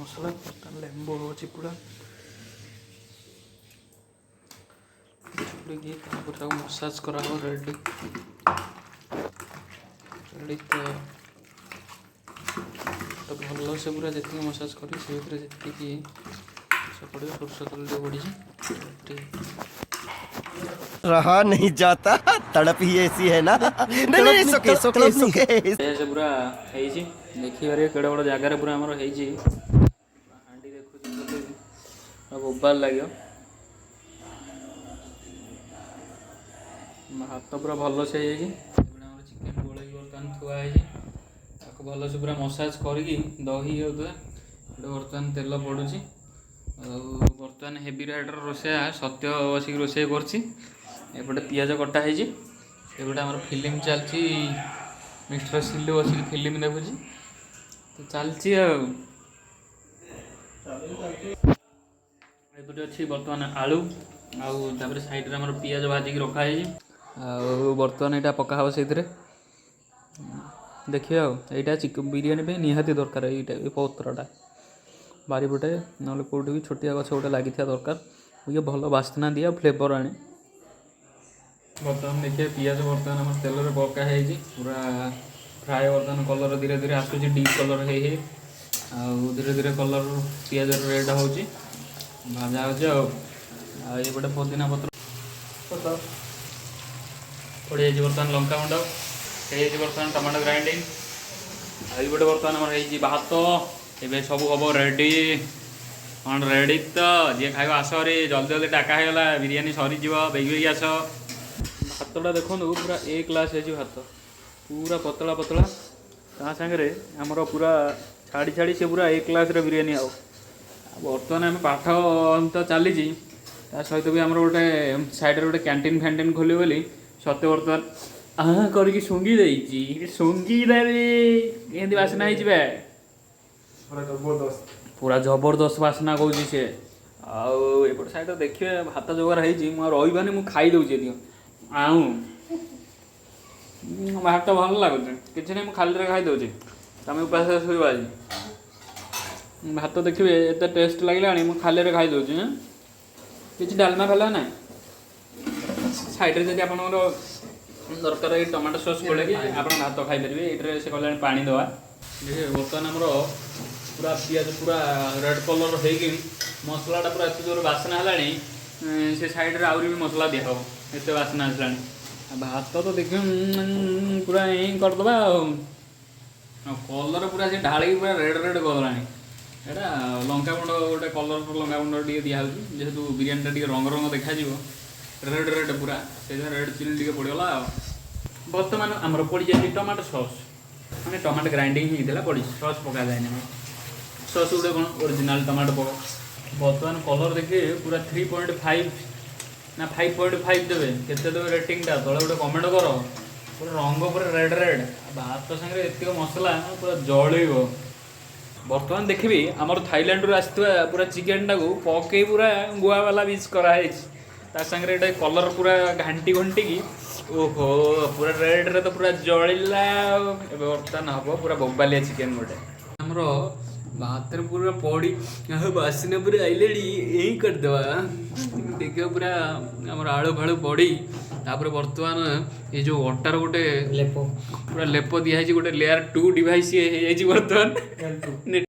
ମସଲା, ବର୍ତ୍ତମାନ ଲେମ୍ବୁ ଚିପୁଡ଼ା ଚିପୁଡ଼ିକି ତାପରେ ତାକୁ ମସାଜ କରାହେବ। ରେଡ଼ି ରେଡ଼ି ତ ଭଲସେ ପୁରା ଯେତିକି ମସାଜ କରିବି, ସେ ଭିତରେ ଯେତିକି ପଡ଼ିବ, ସୋରିଷ ତେଲ ଟିକେ ପଡ଼ିଛି। रहा नहीं जाता, तड़प ही ऐसी है ना। नहीं नहीं, सुके सुके सुके। ସେ ପୁରା ହେଇଛି, ଦେଖିପାରିବେ କେଡ଼େ ବଡ଼ ଜାଗାରେ ପୁରା ଆମର ହେଇଛି। ହାଣ୍ଡି ଦେଖୁଛି, ବୋବାଲ ଲାଗିବ। ଭାତ ପୁରା ଭଲସେ ହେଇଯାଇଛି। ଏପଟେ ଆମର ଚିକେନ୍ ଗୋଳେଇକି ବର୍ତ୍ତମାନ ଥୁଆ ହେଇଛି। ତାକୁ ଭଲସେ ପୁରା ମସାଜ କରିକି ଦହି ହେଉଥିଲା। ଏପଟେ ବର୍ତ୍ତମାନ ତେଲ ପଡ଼ୁଛି ଆଉ ବର୍ତ୍ତମାନ ହେଭି ରାଇଡ଼ର ରୋଷେଇଆ ସତ୍ୟ ବସିକି ରୋଷେଇ କରୁଛି। ଏପଟେ ପିଆଜ କଟା ହେଇଛି। ଏପଟେ ଆମର ଫିଲ୍ମ ଚାଲିଛି, ମିଷ୍ଟର ସିଲୁ ବସିକି ଫିଲ୍ମ ଦେଖୁଛି। ତ ଚାଲିଛି। ଆଉ ଏପଟେ ଅଛି ବର୍ତ୍ତମାନ ଆଳୁ, ଆଉ ତାପରେ ସାଇଡ଼ରେ ଆମର ପିଆଜ ଭାଜିକି ରଖାହେଇଛି। ଆଉ ବର୍ତ୍ତମାନ ଏଇଟା ପକା ହେବ ସେଇଥିରେ, ଦେଖିବା। ଆଉ ଏଇଟା ବିରିୟାନୀ ପାଇଁ ନିହାତି ଦରକାର ଏଇଟା। ଏ ପତ୍ରଟା ବାରିପଟେ ନହେଲେ କେଉଁଠି ବି ଛୋଟିଆ ଗଛ ଗୋଟେ ଲାଗିଥିବା ଦରକାର। ଇଏ ଭଲ ବାସ୍ନା ଦିଏ ଆଉ ଫ୍ଲେଭର୍ ଆଣେ। ବର୍ତ୍ତମାନ ଦେଖିବା, ପିଆଜ ବର୍ତ୍ତମାନ ଆମର ତେଲରେ ପକା ହେଇଛି, ପୁରା ଫ୍ରାଏ। ବର୍ତ୍ତମାନ କଲର୍ ଧୀରେ ଧୀରେ ଆସୁଛି, ଡିପ୍ କଲର୍ ହେଇ ହେଇ ଆଉ ଧୀରେ ଧୀରେ କଲର୍ ପିଆଜର ରେଡ଼୍ ହେଉଛି, ଭଜା ହେଉଛି। ଆଉ ଆଉ ଏପଟେ ପୋଦିନା ପତ୍ର ପଡ଼ିଯାଇଛି। ବର୍ତ୍ତମାନ ଲଙ୍କା ଗୁଣ୍ଡ ହେଇଯାଇଛି, ବର୍ତ୍ତମାନ ଟମାଟୋ ଗ୍ରାଇଣ୍ଡିଙ୍ଗ। ଆଉ ଏପଟେ ବର୍ତ୍ତମାନ ଆମର ହେଇଛି ଭାତ। ଏବେ ସବୁ ହବ ରେଡ଼ି। କ'ଣ ରେଡ଼ି ତ? ଯିଏ ଖାଇବ ଆସ ରେ, ଜଲ୍ଦି ଜଲ୍ଦି। ଡାକା ହେଇଗଲା, ବିରିୟାନୀ ସରିଯିବ, ବେଗି ବେଗି ଆସ। ଭାତଟା ଦେଖନ୍ତୁ, ପୁରା ଏ କ୍ଲାସ୍ ହେଇଛି ଭାତ, ପୁରା ପତଳା ପତଳା। ତା ସାଙ୍ଗରେ ଆମର ପୁରା ଛାଡ଼ି ଛାଡ଼ି ସେ ପୁରା ଏ କ୍ଲାସ୍ରେ ବିରିୟାନୀ। ଆଉ ଆଉ ବର୍ତ୍ତମାନ ଆମେ ପାଠ ତ ଚାଲିଛି, ତା ସହିତ ବି ଆମର ଗୋଟେ ସାଇଡ଼ରେ ଗୋଟେ କ୍ୟାଣ୍ଟିନ୍ ଫ୍ୟାଣ୍ଟିନ୍ ଖୋଲିବ ବୋଲି ସତ୍ୟ ବର୍ତ୍ତମାନ ଆଁ କରିକି ଶୁଙ୍ଘି ଦେଇଛି। ଶୁଙ୍ଘି ଦେବି, କେମିତି ବାସ୍ନା ହେଇଯିବେ। ପୁରା ଜବରଦସ୍ତ। ପୁରା ଜବରଦସ୍ତ ବାସ୍ନା କହୁଛି ସେ। ଆଉ ଏପଟ ସାଇଡ଼ରେ ଦେଖିବେ, ଭାତ ଯୋଗାର ହେଇଛି। ମୁଁ ଆଉ ରହିବାନି, ମୁଁ ଖାଇଦେଉଛି ଏତିକ। ଆଉ ଭାତ ଭଲ ଲାଗୁଛି। କିଛି ନାହିଁ, ମୁଁ ଖାଲିରେ ଖାଇଦେଉଛି, ତମେ ଉପାସ ଶୋଇବ ଆଜି। ଭାତ ଦେଖିବେ, ଏତେ ଟେଷ୍ଟ ଲାଗିଲାଣି, ମୁଁ ଖାଲିରେ ଖାଇଦେଉଛି। କିଛି ଡାଲମା ଫାଲମା ନାହିଁ। ସାଇଡ଼ରେ ଯଦି ଆପଣଙ୍କର ଦରକାର, ଏଇ ଟମାଟୋ ସସ୍ ଗୋଳେଇକି ଆପଣ ଭାତ ଖାଇପାରିବେ। ଏଇଥିରେ ସେ କହିଲାଣି ପାଣି ଦେବା। ଦେଖିବେ, ବର୍ତ୍ତମାନ ଆମର ପୁରା ପିଆଜ ପୁରା ରେଡ଼୍ କଲର୍ ହେଇକି ମସଲାଟା ପୁରା ଏତେ ଜୋର ବାସ୍ନା ହେଲାଣି। ସେ ସାଇଡ଼ରେ ଆହୁରି ବି ମସଲା ଦିଆହେବ, ଏତେ ବାସ୍ନା ଆସିଲାଣି। ଆଉ ଭାତ ତ ଦେଖିବେ, ପୁରା ଏଇ କରିଦେବା। ଆଉ କଲର୍ ପୁରା ସେ ଢାଳିକି ପୁରା ରେଡ଼୍ ରେଡ଼୍ କରିଦେଲାଣି। ଏଇଟା ଲଙ୍କାଗୁଣ୍ଡ, ଗୋଟେ କଲର୍ ଲଙ୍କାଗୁଣ୍ଡ ଟିକେ ଦିଆହେଉଛି, ଯେହେତୁ ବିରିୟାନୀଟା ଟିକେ ରଙ୍ଗ ରଙ୍ଗ ଦେଖାଯିବ, ରେଡ଼୍ ରେଡ଼୍ ପୁରା, ସେଇଥିପାଇଁ ରେଡ଼୍ ଚିଲି ଟିକେ ପଡ଼ିଗଲା। ଆଉ ବର୍ତ୍ତମାନ ଆମର ପଡ଼ିଯାଇଛି ଟମାଟୋ ସସ୍, ମାନେ ଟମାଟୋ ଗ୍ରାଇଣ୍ଡିଙ୍ଗ ହେଇଥିଲା, ପଡ଼ିଛି। ସସ୍ ପକାଯାଏନି ଆମର। ସସ୍ ଗୋଟେ କ'ଣ ଓରିଜିନାଲ୍ ଟମାଟୋ ପକା। ବର୍ତ୍ତମାନ କଲର୍ ଦେଖିବେ, ପୁରା 3.5 ନା 5.5 ଦେବେ, କେତେ ଦେବେ ରେଟିଂଟା ତଳେ ଗୋଟେ କମେଣ୍ଟ କର। ପୁରା ରଙ୍ଗ ପୁରା ରେଡ଼୍ ରେଡ଼୍, ଭାତ ସାଙ୍ଗରେ ଏତିକ ମସଲା ପୁରା ଜଳିବ। ବର୍ତ୍ତମାନ ଦେଖିବି, ଆମର ଥାଇଲାଣ୍ଡରୁ ଆସିଥିବା ପୁରା ଚିକେନଟାକୁ ପକେଇ ପୁରା ଗୁଆ ବାଲା ପିସ୍ କରାହେଇଛି। ତା ସାଙ୍ଗରେ ଏଇଟା କଲର୍ ପୁରା ଘାଣ୍ଟି ଘଣ୍ଟିକି, ଓହୋ, ପୁରା ରେଡ଼୍ରେ ତ ପୁରା ଜଳିଲା। ଆଉ ଏବେ ବର୍ତ୍ତମାନ ହବ ପୁରା ବୋବାଲିଆ ଚିକେନ ଗୋଟେ। ଆମର ଭାତରେ ପୁରା ପଡ଼ି ଆଉ ବାସ୍ନା ପୁରା ଆଇଲାଣି। ଏଇ କରିଦେବା, ଦେଖିବ, ପୁରା ଆମର ଆଳୁ ଫାଳୁ ପଡ଼ି, ତାପରେ ବର୍ତ୍ତମାନ ଏ ଯେଉଁ ଅଟାର ଗୋଟେ ଲେପ। ପୁରା ଲେପ ଦିଆହେଇଛି, ଗୋଟେ ଲେୟାର ଟୁ ଡିଭାଇସ୍ ହେଇଯାଇଛି ବର୍ତ୍ତମାନ।